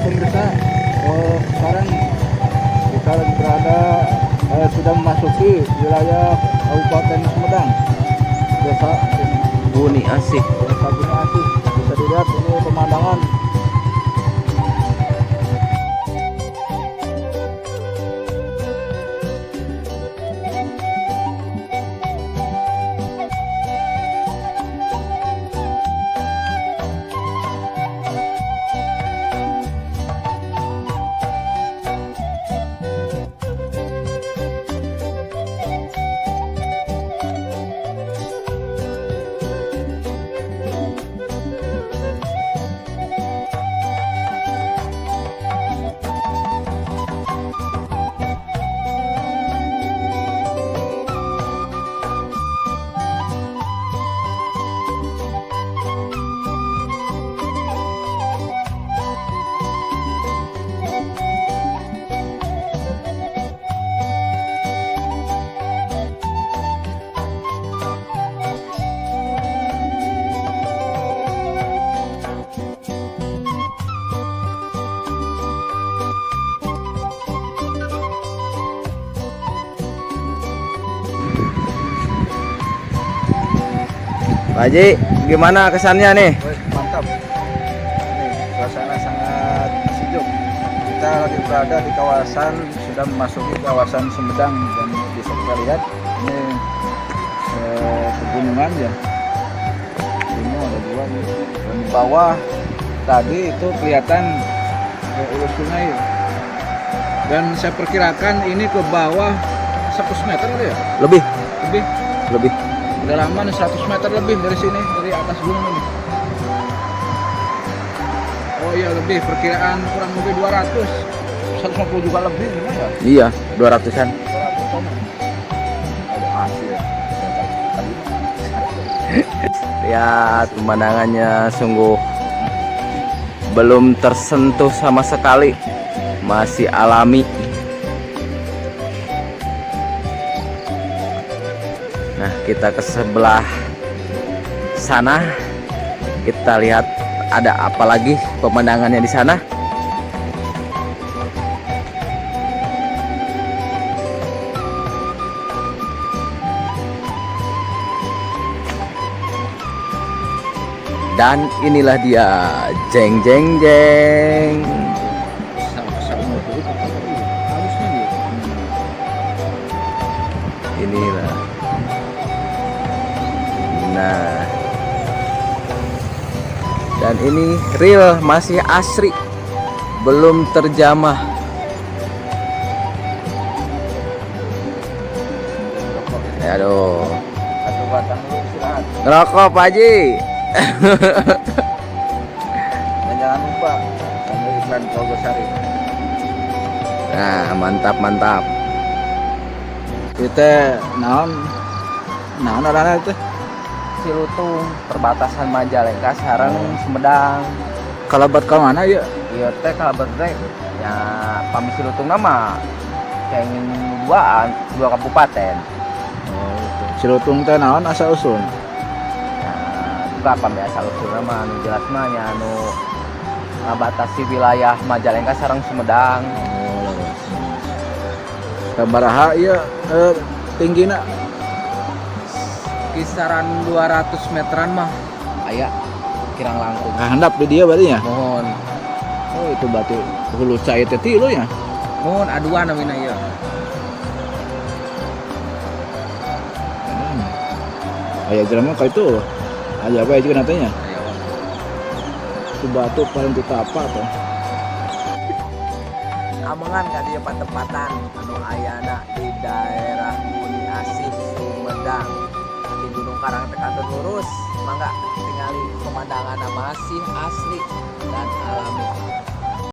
Pemirsa, sekarang kita lagi berada sudah memasuki wilayah Kabupaten Sumedang, Desa Buni Asih. Desa Buni Asih. Bisa dilihat ini pemandangan. Pak Haji, gimana kesannya nih? Wih, mantap. Ini suasana sangat sejuk. Kita lagi berada di kawasan, sudah memasuki kawasan Sumedang, dan bisa kita lihat ini pegunungan ya. Gunung ada dua nih. Dan di bawah tadi itu kelihatan ulur sungai. Dan saya perkirakan ini ke bawah 100 meter ada ya? Lebih, Lebih. lebih. Kedalaman 100 meter lebih dari sini, dari atas gunung ini. Oh iya lebih, perkiraan kurang lebih 200. 150 juga lebih gimana ya? Iya, 200-an. 200-an. Ada hasil. Lihat pemandangannya, sungguh belum tersentuh sama sekali, masih alami. Nah, kita ke sebelah sana, kita lihat ada apa lagi pemandangannya di sana. Dan inilah dia, jeng jeng jeng. Halusnya gitu. Inilah. Nah, dan ini real, masih asri, belum terjamah. Aduh, Satu batang dulu istirahat. ngerokok Pak Haji. Dan jangan lupa sambil iklan Tlogosari. Nah, mantap mantap. Kita naon naon arana itu? Cilutung, perbatasan Majalengka sareng Sumedang. Kalebet ka mana ya? Ieu teh kalebet teh ya pami Cilutung nama kenging duaan, dua kabupaten. Oh, itu. Cilutung teh naon asal usul? Nah, juga pami asal usulna mah anu jelas mah nya anu ngabatasi wilayah Majalengka sareng Sumedang. Oh, leres. Sabaraha ieu tinggina? Kisaran 200 meteran mah aya kirang langkung. Nah, handap di dia berarti ya? Mohon. Oh, itu batu hulu cai teh tilu ya? Mohon aduan namina ieu. Aya jelema ka itu. Aya apa juga nantinya? Aya. Itu batu paling ditapa tuh. Amengan ka dieu patempatan anu ayana di daerah Buni Asih Sumedang. Di Gunung Karang teh kantun lurus, mangga tingali pemandangan masih asli.